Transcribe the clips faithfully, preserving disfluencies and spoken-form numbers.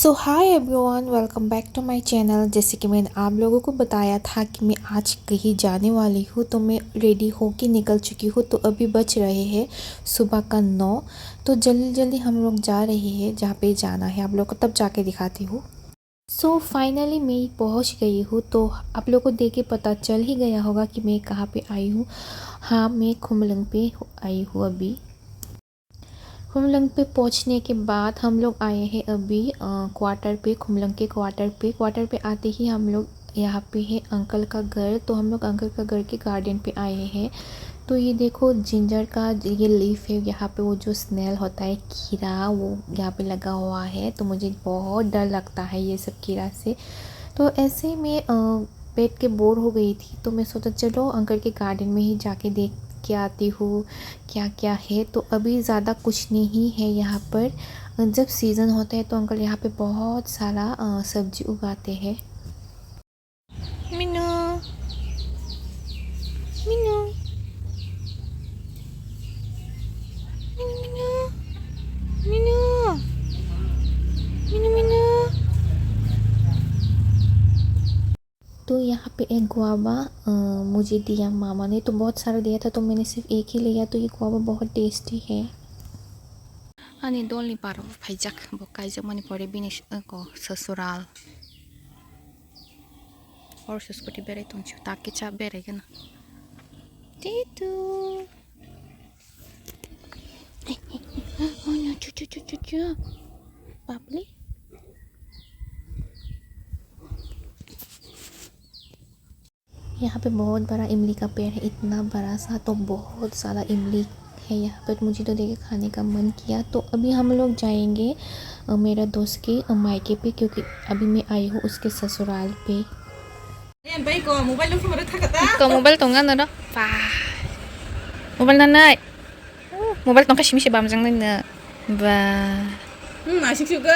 तो hi everyone, welcome back to my channel. जैसे कि मैंने आप लोगों को बताया था कि मैं आज कहीं जाने वाली हूँ, तो मैं रेडी होके निकल चुकी हूँ। तो अभी बज रहे हैं सुबह का नौ। तो जल्दी जल्दी हम लोग जा रहे हैं जहाँ पे जाना है, आप लोग को तब जाके दिखाती हूँ। सो फाइनली मैं पहुँच गई हूँ। तो आप लोग को देख के पता चल ही गया होगा कि मैं कहाँ पे आई हूँ। हाँ, मैं खुमलंग पे आई हूँ अभी। खुमलंग पे पहुंचने के बाद हम लोग आए हैं अभी क्वार्टर पे, खुमलंग के क्वार्टर पे। क्वार्टर पे आते ही हम लोग यहाँ पे है अंकल का घर। तो हम लोग अंकल का घर के गार्डन पे आए हैं। तो ये देखो, जिंजर का ये लीफ है, यहाँ पे वो जो स्नेल होता है, कीड़ा, वो यहाँ पे लगा हुआ है। तो मुझे बहुत डर लगता है ये सब कीड़ा से। तो ऐसे ही मैं बैठ के बोर हो गई थी, तो मैं सोचा चलो अंकल के गार्डन में ही जाके देख के आती हूँ क्या क्या है। तो अभी ज़्यादा कुछ नहीं है यहाँ पर। जब सीज़न होता है तो अंकल यहाँ पे बहुत सारा सब्जी उगाते हैं। मिनू, मिनू, मिनू, मिनू, मिनू, मिनू, मिनू। तो यहाँ पे एक गुआवा मुझे दिया मामा ने। तो बहुत सारा दिया था, तो मैंने सिर्फ एक ही लिया। तो ये गुआवा बहुत टेस्टी है। Ani dolni paro phaijak, bo kaijakmani pore bini s-, ko sasural. Hor se scooty berai tongsi, tak kicha berai gana. Titu. Oh no, chu, chu, chu, chu, chu. Papli. यहाँ पे बहुत बड़ा इमली का पेड़ है, इतना बड़ा सा, तो बहुत सारा इमली है यहाँ पे। मुझे तो देख के खाने का मन किया। तो अभी हम लोग जाएंगे, अ, मेरा दोस्त के, अ, मायके पे, क्योंकि अभी मैं आई हूँ उसके ससुराल पे। Ko mobile tong na noro? Ba. Mobile na nai. Mobile tongkha simi se bamjang nai no. Ba. Hmm, asik suka.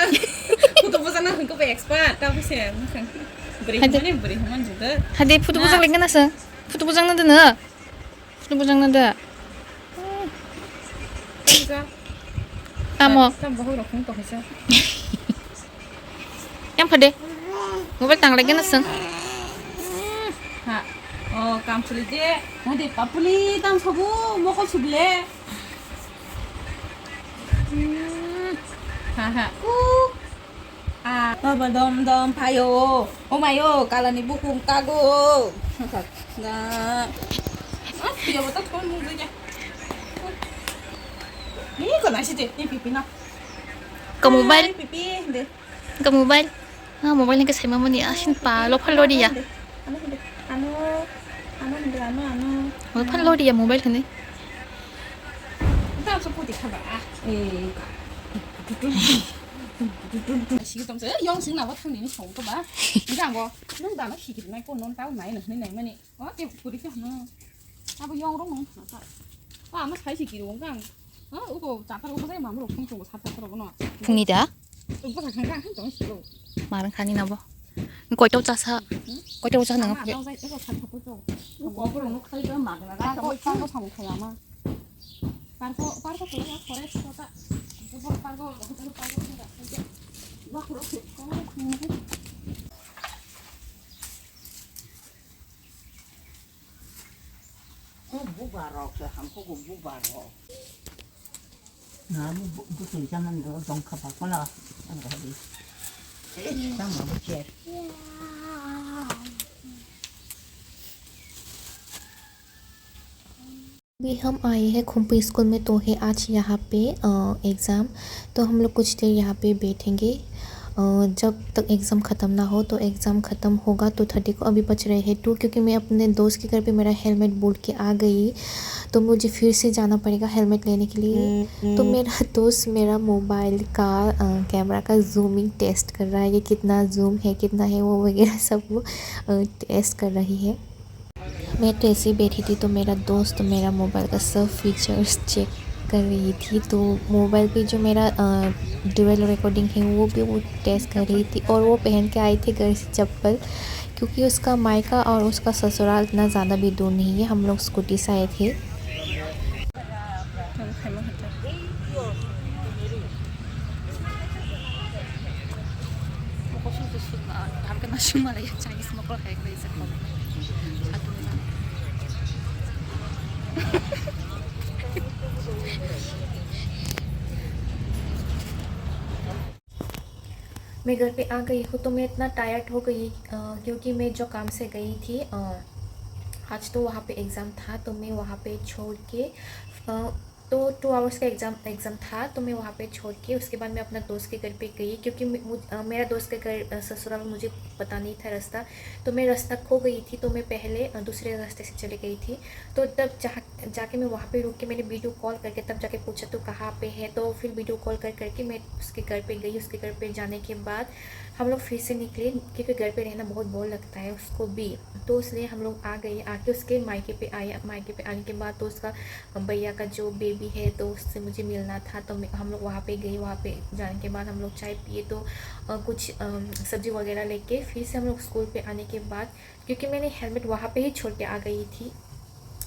Photo bujang na hwnkhe ba expert, ta buse. Bwrwi hade. Hwnmani bwrwi hwnman juda. Hade photo bujang lengkha na sa. Photo bujang na da na. Photo bujang na da. Amo. Tam bahai rok hwn tongkha sa. Yang phade. Mobile tang lagi na seng. Ha. Oh, kam suli je. Hade papuli tam sabu mokol suble. Hmm. Ha, ha. Uh. Ah, baba dom dom payo. Oh mayo, kalani bukung tago. Da. Ah, dia betul pun mungkin ya. Ini kok nasi deh, ini pipi nak. Ka mobile. Pipi deh. Ka mobile. Ah, mobile ni ka sai mamani asin pa, lo phal lo dia. Ano, ano, ano, ano, ano, ano. Lo phal lo dia mobile ni. Tam so puti khaba. Eh. Sigi tong se yong sing na ba thang ni song ko ba. Jang bo. Nung da na khikir nai ko non tau nai na nai mani. O te puri ke no. Abo yong rong no. Pa ma sai sigi rong kang. Ha, uko chapar uko sai mamro khum chungo sat sat rok no. Phungni da? Uko sa khang kang tong silo. Marang khani na bo. Koito cha sa. Koito cha na. Tong sai uko sat sat rok. Uko rong no khai ga magna ga. Ko tang ko samung khai ama. Parko, parko ko ya forest ko ta. Ko parko, ko parko ko ta. Wa ko ko. Ko bubar rok se ham ko bubar rok. Na bu bu tu jaman do dong kha pa ko na. Ang ga di. Eh, sama bu cher. अभी हम आए हैं खुम्पु स्कूल में, तो है आज यहाँ पे एग्ज़ाम। तो हम लोग कुछ देर यहाँ पे बैठेंगे, अ, जब तक एग्ज़ाम ख़त्म ना हो। तो एग्ज़ाम ख़त्म होगा तो थर्टी को, अभी बज रहे हैं टू, क्योंकि मैं अपने दोस्त के घर पे मेरा हेलमेट भूल के आ गई, तो मुझे फिर से जाना पड़ेगा हेलमेट लेने के लिए। तो मेरा दोस्त मेरा मोबाइल का, अ, कैमरा का जूमिंग टेस्ट कर रहा है कि कितना जूम है, कितना है, वो वगैरह सब वो, अ, टेस्ट कर रही है। मैं तो ऐसे ही बैठी थी, तो मेरा दोस्त मेरा मोबाइल का सब फीचर्स चेक कर रही थी। तो मोबाइल पे जो मेरा, अ, डुअल रिकॉर्डिंग है, वो भी वो टेस्ट कर रही थी। और वो पहन के आई थी घर से चप्पल, क्योंकि उसका मायका और उसका ससुराल इतना ज़्यादा भी दूर नहीं है, हम लोग स्कूटी से आए थे। Tong khaima khe ta. Hamke masuk malah ya Chinese mokol kayak biasa kok. Satu orang. मैं घर पे आ गई हूँ, तो मैं इतना टायर्ड हो गई, अ, क्योंकि मैं जो काम से गई थी, अ, आज तो वहाँ पे एग्ज़ाम था, तो मैं वहाँ पे छोड़ के, अ, तो टू आवर्स का एग्ज़ाम एग्ज़ाम था, तो मैं वहाँ पे छोड़ के उसके बाद मैं अपना दोस्त के घर पे गई, क्योंकि मे- मुझ- अ, मेरा दोस्त का घर, अ, ससुराल मुझे पता नहीं था रास्ता, तो मैं रास्ता खो गई थी। तो मैं पहले, अ, दूसरे रास्ते से चली गई थी। तो तब जहाँ जाके मैं वहाँ पे रुक के मैंने वीडियो कॉल करके तब जाके पूछा, "तू कहाँ पे है?" तो फिर वीडियो कॉल कर करके मैं उसके घर पे गई। उसके घर पे जाने के बाद हम लोग फिर से निकले, क्योंकि घर पे रहना बहुत बोर लगता है उसको भी। तो इसलिए हम लोग आ गए। आके उसके मायके पे आए। मायके पे आने के बाद तो उसका भैया का जो बेबी है, तो उससे मुझे मिलना था। तो मैं- हम लोग वहाँ पे गए। वहाँ पे जाने के बाद हम लोग चाय पिए, तो, अ, कुछ, अम, सब्जी वगैरह लेके फिर से हम लोग स्कूल पे आने के बाद, क्योंकि मैंने हेलमेट वहाँ पे ही छोड़ के आ गई थी,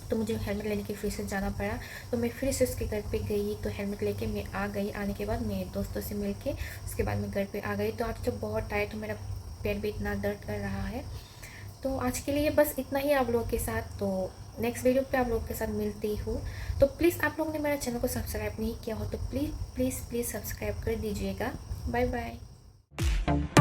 तो मुझे हेलमेट लेने के फिर से जाना पड़ा। तो मैं फिर से उसके घर पे गई, तो हेलमेट लेके मैं आ गई। आने के बाद मैं दोस्तों से मिलके उसके बाद मैं घर पे आ गई। तो आज तो बहुत टायर्ड हूँ, मेरा पेट भी इतना दर्द कर रहा है। तो आज के लिए बस इतना ही आप लोगों के साथ। तो नेक्स्ट वीडियो पे आप लोगों के साथ मिलती हूँ। तो प्लीज़, आप लोगों ने मेरा चैनल को सब्सक्राइब नहीं किया हो तो प्लीज़ प्लीज़ प्लीज़ सब्सक्राइब कर दीजिएगा। Bye bye.